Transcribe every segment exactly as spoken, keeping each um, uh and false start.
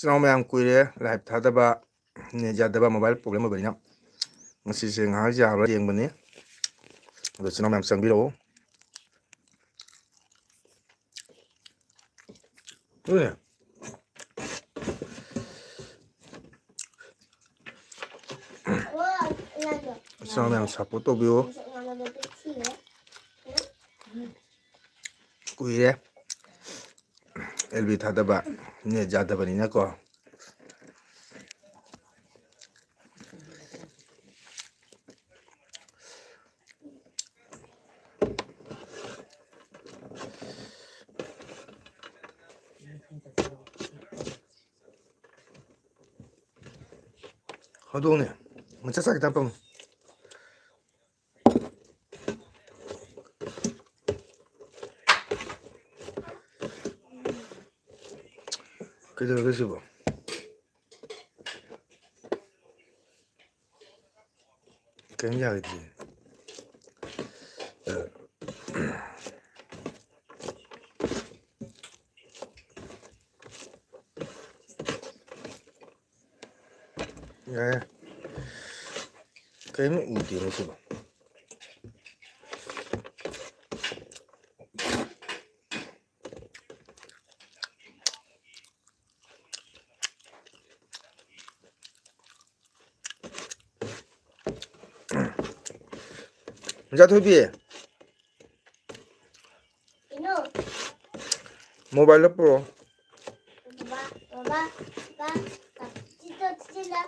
ꯏꯆꯤꯟ ꯏꯅꯥꯎ ꯃꯌꯥꯝ ꯀꯨꯏꯔꯦ live ꯊꯥꯗꯕ, net ꯌꯥꯗꯕ, mobile problem ꯑꯣꯏꯕꯅꯤꯅ꯫ ꯉꯁꯤꯁꯦ ꯉꯥꯏꯍꯥꯛ ꯌꯥꯕ꯭ꯔꯥ ꯌꯦꯡꯕꯅꯤ꯫ ꯑꯗꯣ ꯏꯆꯤꯟ ꯏꯅꯥꯎ ꯃꯌꯥꯝ ꯆꯪꯕꯤꯔꯛꯎ꯫ ꯑꯗꯨꯅꯦ꯫ ꯏꯆꯤꯟ ꯏꯅꯥꯎ ꯃꯌꯥꯝ support ꯇꯧꯕꯤꯌꯨ꯫ ꯀꯨꯏꯔꯦ꯫ ꯑꯦꯜ ꯕꯤ ꯊꯥꯗꯕ, net ꯌꯥꯗꯕꯅꯤꯅꯀꯣ꯫ ꯍꯧꯗꯣꯡꯅꯦ꯫ ꯃꯆꯥ ꯆꯥꯒꯤ ꯇꯥꯏꯞ ꯇꯧꯅꯤ꯫ ꯀꯩꯗꯧꯔꯒꯦ ꯁꯤꯕꯣ? ꯀꯩꯝ ꯌꯥꯈꯤꯗ꯭ꯔꯦ꯫ ꯌꯥꯔꯦ꯫ ꯀꯔꯤꯝ ꯎꯗꯦꯅꯦ ꯁꯤꯕꯣ꯫ ꯃꯆꯥ ꯊꯣꯏꯕꯤ꯫ ꯀꯩꯅꯣ? Mobile ꯂꯣ ꯄꯨꯔꯛꯑꯣ꯫ ꯕꯥ, ꯕꯥ, ꯕꯥ, ꯕꯥ, ꯁꯤꯗ, ꯁꯤꯗ꯫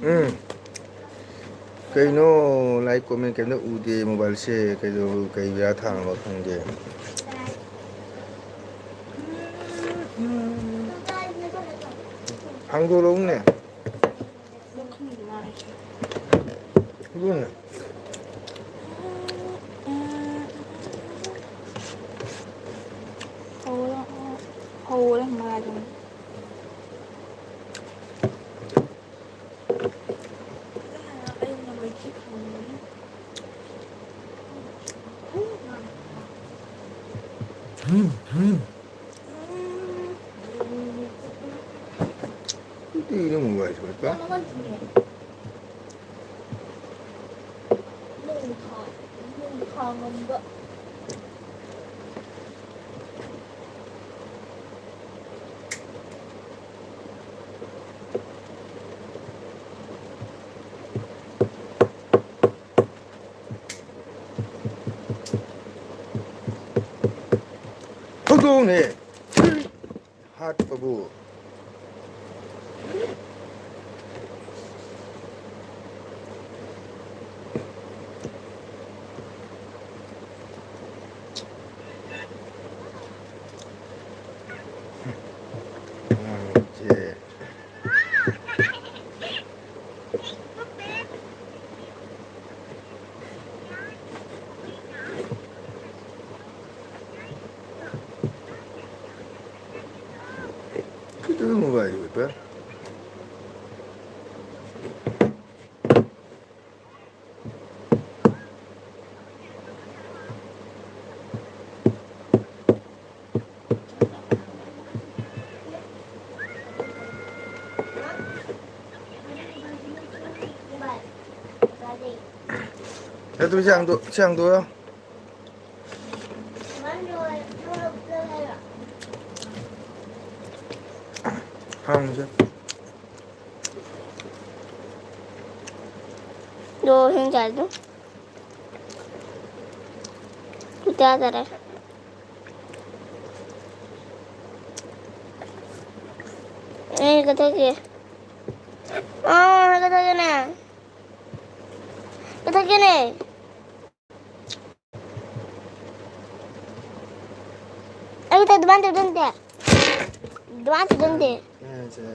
ꯎꯝ꯫ ꯀꯩꯅꯣ, like comment ꯀꯩꯝꯇ ꯎꯗꯦ mobileꯁꯦ, ꯀꯩꯗꯧ-, ꯀꯩ ꯕꯦꯔꯥ ꯊꯥꯡꯉꯕ ꯈꯪꯗꯦ꯫ ꯍꯥꯡꯗꯣꯔꯛꯎꯅꯦ꯫ ꯍꯧꯔꯦ, ꯍꯧꯔꯦ, ꯃꯥꯏꯗꯨꯅꯤ꯫ ꯀꯔꯤꯅꯣ ꯃꯣꯕꯥꯏꯜ ꯁꯣꯏꯕ? ꯍꯧꯗꯣꯡꯅꯦ꯫ ꯍꯥꯠꯄꯕꯨ꯫ ꯑꯉꯥꯡꯁꯦ꯫ ꯀꯩꯗꯧꯕ ꯃꯣꯕꯥꯏꯜ ꯑꯣꯏꯕ? ꯑꯗꯨ ꯁꯤ ꯍꯥꯡꯗꯣꯛ-, ꯁꯤ ꯍꯥꯡꯗꯣꯛꯑꯣ꯫ ꯍꯥꯡꯉꯨꯁꯦ꯫ ꯗꯣ ꯍꯤꯡ ꯆꯥꯏꯗꯣ꯫ ꯇꯨ ꯇꯥꯗꯔꯦ꯫ ꯑꯦ, ꯀꯊꯛꯀꯤ꯫ ꯑꯥ, ꯀꯊꯛꯀꯤꯅꯦ꯫ ꯀꯊꯛꯀꯤꯅꯦ꯫ ꯑꯩ ꯇ ꯑꯗꯨꯃꯥꯏꯅ ꯇꯧꯗꯣꯏ ꯅꯠꯇꯦ꯫ ꯑꯗꯨꯃꯥꯏꯅ ꯇꯧꯗꯣꯏ ꯅꯠꯇꯦ꯫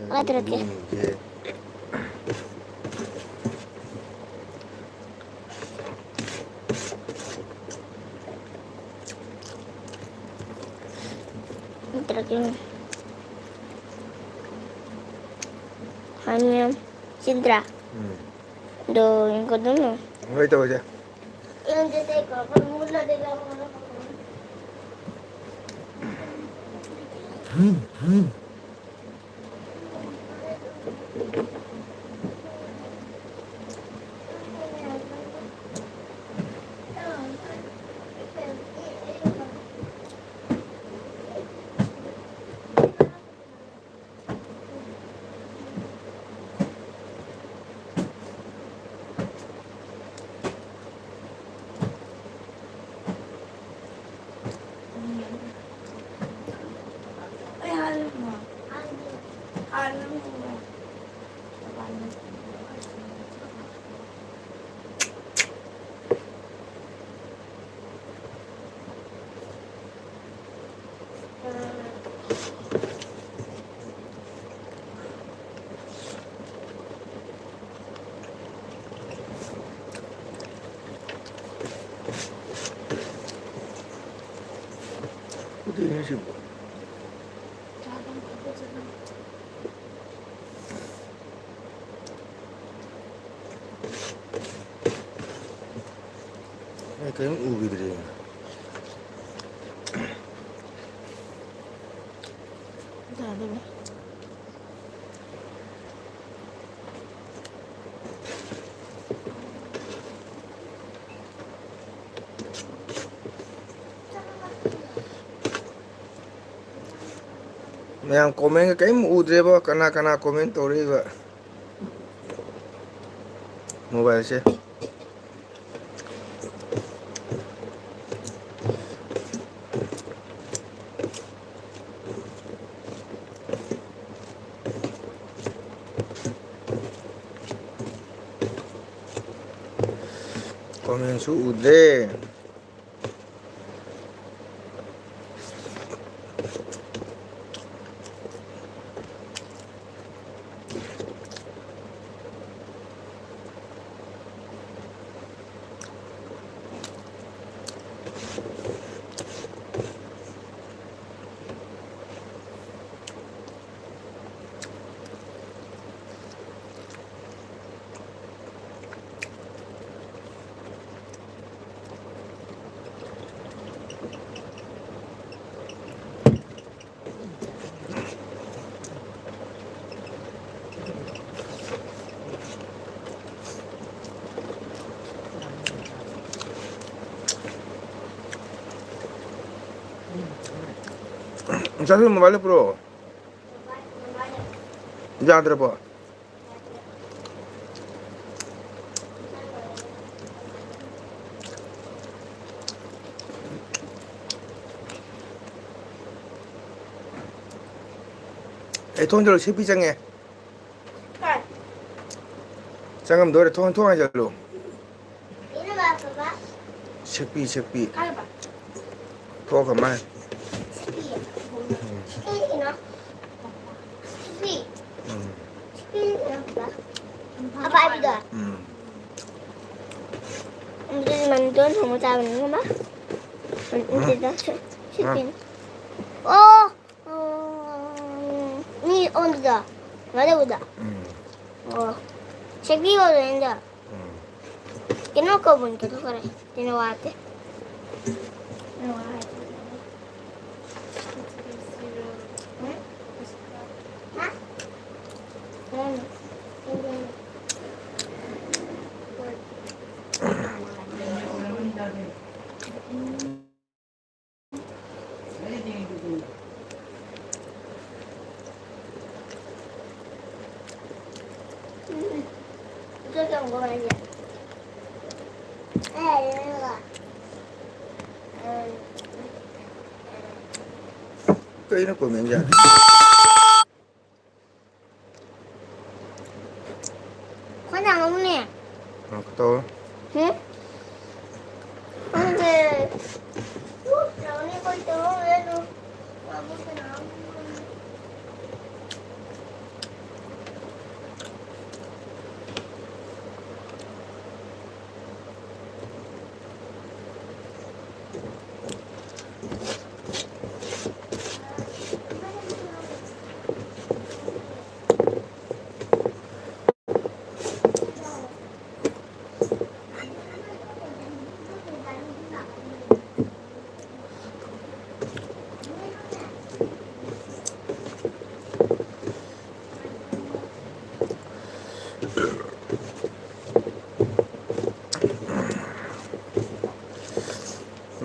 ꯑꯗꯨꯃꯥꯏꯅ ꯇꯧꯔꯛꯀꯦ꯫ ꯅꯠꯇ꯭ꯔꯒ ꯍꯥꯏꯅꯤ ꯆꯤꯟꯗ꯭ꯔꯥ? ꯎꯝ꯫ ꯑꯗꯣ ꯌꯦꯡꯀꯗꯣꯏꯅꯣ? ꯍꯣꯏ, ꯇꯧꯔꯁꯦ꯫ ꯑꯩ ꯀꯔꯤꯝ ꯎꯈꯤꯗ꯭ꯔꯦ꯫ ꯌꯥꯗꯕ꯫ ꯃꯌꯥꯝ comment ꯀꯔꯤꯝ ꯎꯗ꯭ꯔꯦꯕꯣ, ꯀꯅꯥ ꯀꯅꯥ comment ꯇꯧꯔꯛꯏꯕ? Mobileꯁꯦ꯫ Commentꯁꯨ ꯎꯗ꯭ꯔꯦ꯫ ꯆꯥꯁꯨ ꯃꯣꯕꯥꯏꯜꯗ ꯄꯨꯔꯛꯑꯣ꯫ ꯌꯥꯗ꯭ꯔꯕꯣ? ꯑꯩ ꯊꯣꯡ ꯆꯠꯂꯨ, ꯁꯤꯄꯤ ꯆꯪꯉꯦ꯫ ꯀꯥꯏ? ꯆꯪꯉꯝꯗꯣꯔꯦ, ꯊꯣꯡ, ꯊꯣꯡ ꯍꯥꯡꯖꯜꯂꯨ꯫ ꯁꯦꯛꯄꯤ, ꯁꯦꯛꯄꯤ꯫ ꯀꯥꯏꯕ? ꯊꯣꯛꯈ꯭ꯔ ꯃꯥꯜꯂꯦ꯫ ꯁꯦꯛꯄꯤ? ꯎꯝ꯫ ꯁꯦꯛꯄꯤ ꯀꯩꯅꯣ? ꯁꯦꯛꯄꯤ? ꯎꯝ꯫ ꯁꯦꯛꯄꯤ ꯀꯩꯅꯣ ꯍꯥꯏꯕ? ꯑꯄꯥꯏꯕꯤꯗꯣ? ꯎꯝ꯫ ꯑꯗꯨꯗꯤ ꯃꯃꯤꯗꯣ ꯊꯣꯡꯕ ꯇꯥꯕꯅꯤ, ꯃꯃꯥ꯫ ꯎꯝ꯫ ꯅꯠꯇꯦꯗ, ꯁꯦ-, ꯁꯦꯛꯄꯤꯅꯤ꯫ ꯑꯥ꯫ ꯑꯣ! ꯎꯝ, ꯃꯤ ꯑꯣꯟꯕꯗꯣ? ꯀꯃꯥꯏꯅ ꯇꯧꯕꯗꯣ? ꯎꯝ꯫ ꯑꯣ꯫ ꯁꯦꯛꯄꯤ ꯑꯣꯏꯗꯣꯏꯅꯤꯗꯣ? ꯎꯝ꯫ ꯀꯩꯅꯣ ꯀꯧꯕꯅꯤ, ꯀꯩꯅꯣ ꯈꯔ꯫ ꯀꯩꯅꯣ ꯋꯥꯠꯇꯦ꯫ ꯀꯩꯅꯣ ꯋꯥꯠꯇꯦ꯫ ꯍꯥ? ꯀꯩꯅꯣ ꯀꯣꯃꯦꯟ ꯌꯥꯗꯦ? ꯈꯣꯏ ꯅꯥꯎꯅꯦ꯫ ꯉꯥꯏꯈꯣ ꯇꯧ꯫ ꯍꯨꯝ? ꯈꯪꯗꯦ꯫ ꯅꯥꯎꯅꯦ ꯀꯣꯏ ꯇꯧꯔꯦ ꯑꯗꯨ꯫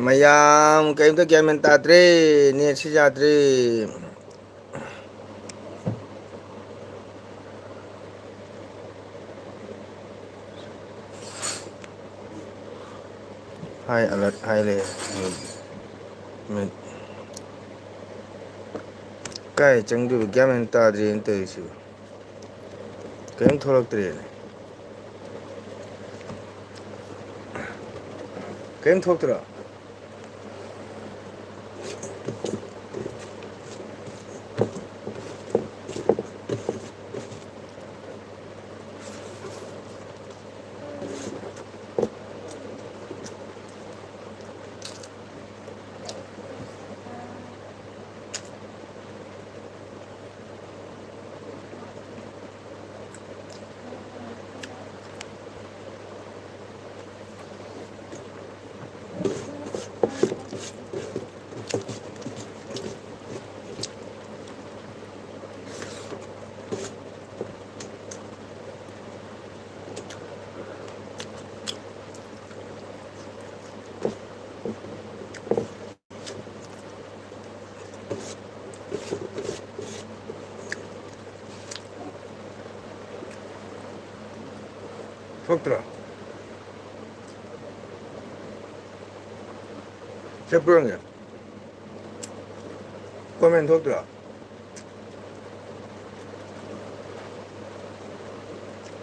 ꯃꯌꯥꯝ ꯀꯩꯝꯇ ꯒ꯭ꯌꯥꯟ ꯃꯦꯟ ꯇꯥꯗ꯭ꯔꯦ꯫ ꯅꯦꯠꯁꯤ ꯌꯥꯗ꯭ꯔꯦ꯫ High alert ꯍꯥꯏ ꯂꯩ꯫ ꯃꯤꯠ꯫ ꯀꯥꯏ ꯆꯪꯗꯣꯏꯕ ꯒ꯭ꯌꯥꯟ ꯃꯦꯟ ꯇꯥꯗ꯭ꯔꯦꯅ ꯇꯧꯔꯤꯁꯤꯕꯨ꯫ ꯀꯔꯤꯝ ꯊꯣꯛꯂꯛꯇ꯭ꯔꯦꯅꯦ꯫ ꯀꯔꯤꯝ ꯊꯣꯛꯇ꯭ꯔꯣ? ꯊꯣꯛꯇ꯭ꯔꯣ? ꯆꯠꯄ꯭ꯔꯣ ꯅꯪꯒꯤ? ꯀꯣꯃꯦꯟ ꯊꯣꯛꯇ꯭ꯔꯣ?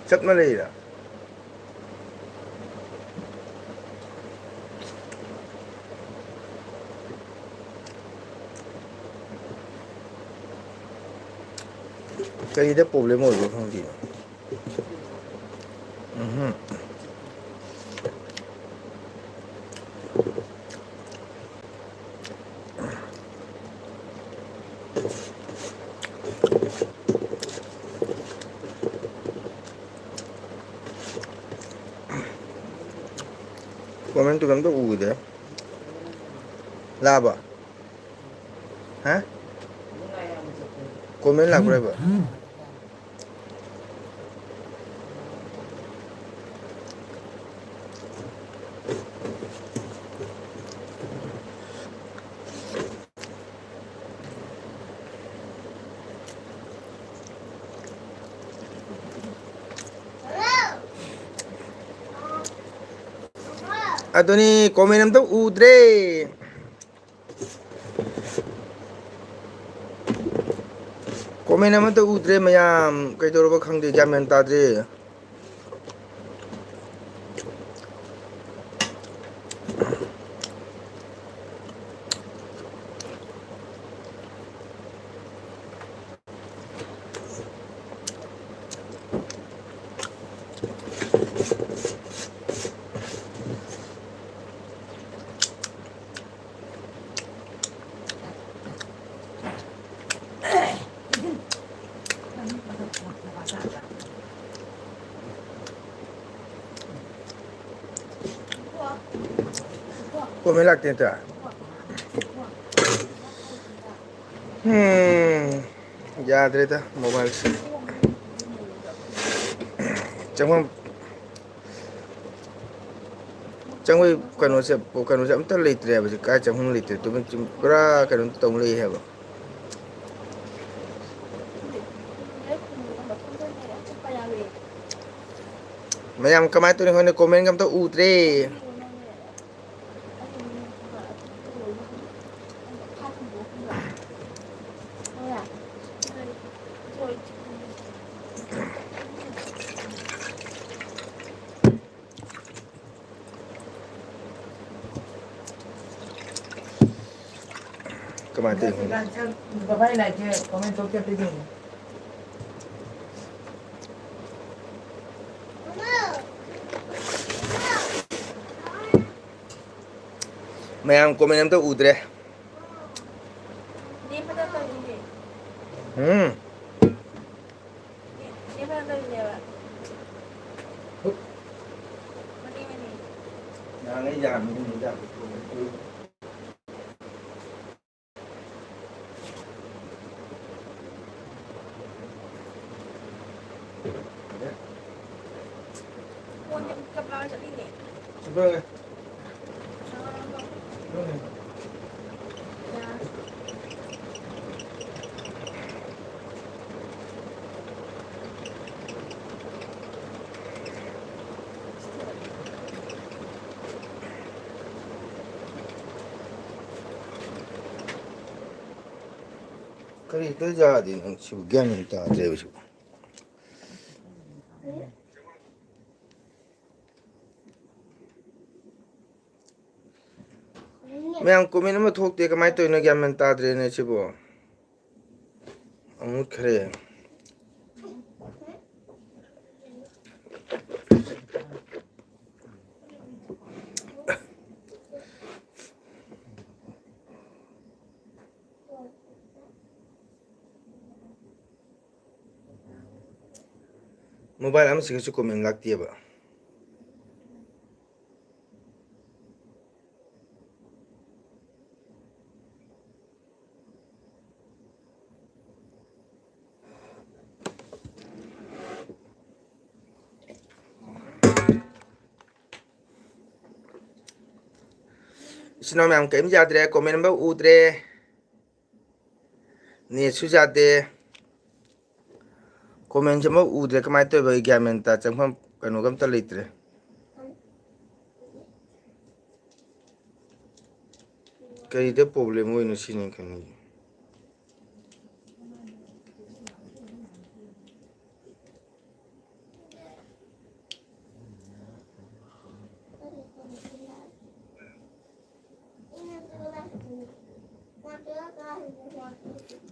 ꯆꯠꯃ ꯂꯩꯔ? ꯀꯔꯤꯗ ꯄ꯭ꯔꯣꯕ꯭ꯂꯦꯝ ꯑꯣꯏꯕꯅꯣ ꯈꯪꯗꯦ꯫ ꯎꯝꯍꯨꯝ꯫ ꯀꯣꯃꯦꯟ ꯇꯨ ꯑꯝꯇ ꯎꯗꯦ꯫ ꯂꯥꯛꯑꯕ? ꯍꯥ? ꯀꯣꯃꯦꯟ ꯂꯥꯛꯄ꯭ꯔꯕ? ꯑꯗꯨꯅꯤ, comment ꯑꯝꯇ ꯎꯗ꯭ꯔꯦ꯫ Comment ꯑꯃꯠꯇ ꯎꯗ꯭ꯔꯦ ꯃꯌꯥꯝ, ꯀꯩꯗꯧꯔꯕ ꯈꯪꯗꯦ, ꯒ꯭ꯌꯥꯟ ꯃꯦꯟ ꯇꯥꯗ꯭ꯔꯦ꯫ Comment ꯂꯥꯛꯇꯦ ꯅꯠꯇ꯭ꯔꯥ? ꯎꯝ, ꯌꯥꯗ꯭ꯔꯦꯗ mobileꯁꯦ꯫ ꯆꯪꯐꯝ ꯆꯪꯕꯩ ꯀꯩꯅꯣꯁꯦ, ꯀꯩꯅꯣꯁꯦ ꯑꯝꯇ ꯂꯩꯇ꯭ꯔꯦ ꯍꯥꯏꯕꯁꯦ, ꯀꯥꯏ ꯆꯪꯐꯝ ꯂꯩꯇ꯭ꯔꯦ, ꯇꯨꯃꯤꯟ ꯆꯨꯝ-, ꯄꯨꯔꯥ ꯀꯩꯅꯣꯝ ꯇꯧ ꯂꯩ ꯍꯥꯏꯕ꯫ ꯃꯌꯥꯝ ꯀꯃꯥꯏꯅ ꯇꯧꯔꯤꯅꯣ ꯈꯪꯗꯦ, commentꯒ ꯑꯝꯇ ꯎꯗ꯭ꯔꯦ꯫ ꯀꯃꯥꯏꯅ ꯇꯧꯔꯤꯅꯣ ꯈꯪꯗꯦ꯫ ꯃꯌꯥꯝ comment ꯑꯝꯇ ꯎꯗ꯭ꯔꯦ꯫ ꯎꯝ꯫ ꯀꯔꯤ ꯍꯦꯛꯇ ꯌꯥꯗꯦ ꯅꯪ ꯁꯤꯕꯨ, ꯒ꯭ꯌꯥꯟ ꯃꯦꯟ ꯇꯥꯗ꯭ꯔꯦꯕ ꯁꯤꯕꯨ꯫ ꯃꯌꯥꯝ comment ꯑꯃ ꯊꯣꯛꯇꯦ, ꯀꯃꯥꯏꯅ ꯇꯧꯔꯤꯅꯣ? ꯒ꯭ꯌꯥꯟ ꯃꯦꯟ ꯇꯥꯗ꯭ꯔꯦꯅꯦ ꯁꯤꯕꯨ꯫ ꯑꯃꯨꯛ ꯃꯨꯠꯈ꯭ꯔꯦ꯫ Mobile ꯑꯃꯁꯤꯒꯁꯨ comment ꯂꯥꯛꯇꯦꯕ꯫ ꯏꯆꯤꯟ ꯏꯅꯥꯎ ꯃꯌꯥꯝ ꯀꯔꯤꯝ ꯌꯥꯗ꯭ꯔꯦ, comment ꯑꯃ ꯎꯗ꯭ꯔꯦ, netꯁꯨ ꯌꯥꯗꯦ, commentꯁꯨ ꯑꯃ ꯎꯗ꯭ꯔꯦ꯫ ꯀꯃꯥꯏꯅ ꯇꯧꯔꯤꯕ? ꯑꯩ ꯒ꯭ꯌꯥꯟ ꯃꯦꯟ ꯇꯥ-, ꯆꯪꯐꯝ ꯀꯩꯅꯣꯒ ꯑꯝꯇ ꯂꯩꯇ꯭ꯔꯦ꯫ ꯀꯔꯤꯗ problem ꯑꯣꯏꯅꯣ ꯁꯤꯅꯤ ꯈꯪꯅꯤꯡꯉꯤ꯫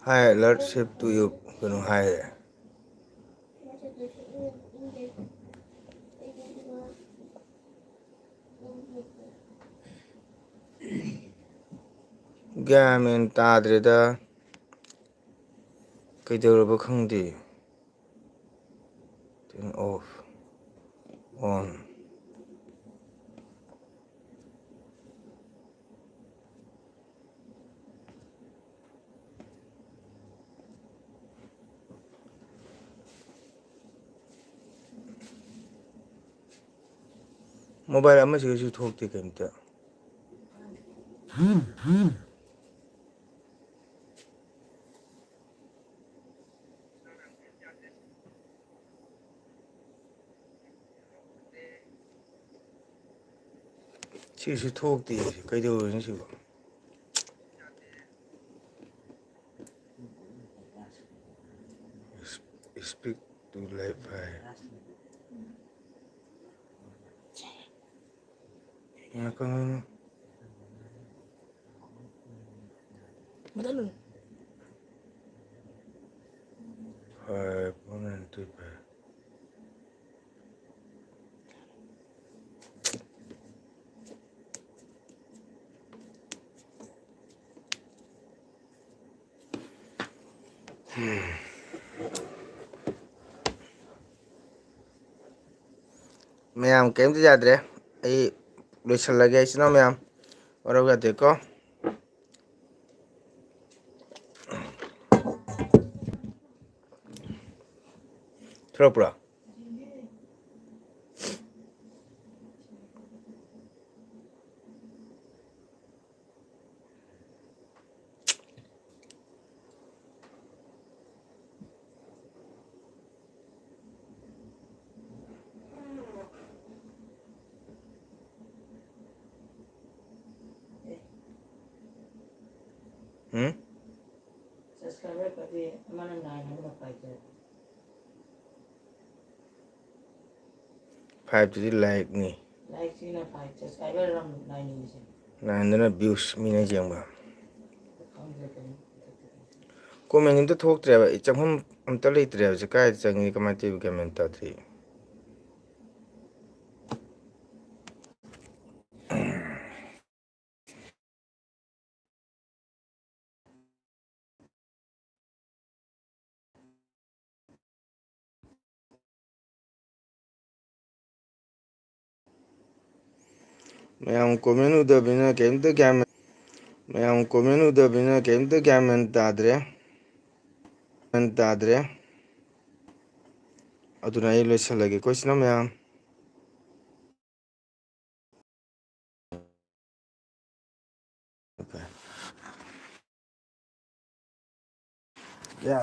High alert, save to you ꯀꯩꯅꯣ ꯍꯥꯏꯔꯦ꯫ ꯒ꯭ꯌꯥꯟ ꯃꯦꯟ ꯇꯥꯗ꯭ꯔꯦꯗ, ꯀꯩꯗꯧꯔꯕ ꯈꯪꯗꯦ꯫ Turn off, on. Mobile ꯑꯃꯁꯤꯒꯁꯨ ꯊꯣꯛꯇꯦ ꯀꯩꯝꯇ꯫ ꯁꯤꯁꯨ ꯊꯣꯛꯇꯦ, ꯀꯩꯗꯧꯔꯤꯅꯣ ꯁꯤꯕꯣ? Speak to live file. ꯍꯣꯏ, ꯐꯣꯔ ꯅꯥꯏꯟꯇꯤ ꯐꯥꯏꯚ꯫ ꯃꯌꯥꯝ ꯀꯔꯤꯝꯇ ꯌꯥꯗ꯭ꯔꯦ꯫ ꯑꯩ ꯂꯣꯏꯁꯤꯜꯂꯒꯦ, ꯏꯆꯤꯟ ꯏꯅꯥꯎ ꯃꯌꯥꯝ꯫ ꯋꯥꯔꯧ ꯌꯥꯗꯦꯀꯣ꯫ ꯊꯣꯛꯂꯛꯄ꯭ꯔꯣ? ꯎꯝ? Subscriber ꯀꯗꯤ ꯑꯃꯅ nine ꯑꯃꯅ five ꯇꯨꯗꯤ like ꯅꯤ꯫ Like ꯁꯤꯅ five, subscriber ꯅ nine ꯅꯤꯁꯦ꯫ Nine ꯗꯨꯅ views, ꯃꯤꯅ ꯌꯦꯡꯕ꯫ ꯈꯪꯗ꯭ꯔꯦ ꯀꯩꯅꯣ꯫ Comment ꯑꯝꯇ ꯊꯣꯛꯇ꯭ꯔꯦꯕ, ꯑꯩ ꯆꯪꯐꯝ ꯑꯝꯇ ꯂꯩꯇ꯭ꯔꯦꯕ, ꯁꯤ ꯀꯥꯏꯗ ꯆꯪꯉꯤ, ꯀꯃꯥꯏꯅ ꯇꯧꯔꯤꯕ, ꯒ꯭ꯌꯥꯟ ꯃꯦꯟ ꯇꯥꯗ꯭ꯔꯦ꯫ ꯃꯌꯥꯝ comment ꯎꯗꯕꯅꯤꯅ ꯀꯩꯝꯇ ꯒ꯭ꯌꯥꯟ ꯃꯦꯟ, ꯃꯌꯥꯝ comment ꯎꯗꯕꯅꯤꯅ ꯀꯩꯝꯇ ꯒ꯭ꯌꯥꯟ ꯃꯦꯟ ꯇꯥꯗ꯭ꯔꯦ꯫ ꯃꯦꯟ ꯇꯥꯗ꯭ꯔꯦ꯫ ꯑꯗꯨꯅ ꯑꯩ ꯂꯣꯏꯁꯤꯜꯂꯒꯦꯀꯣ, ꯏꯆꯤꯟ ꯏꯅꯥꯎ ꯃꯌꯥꯝ꯫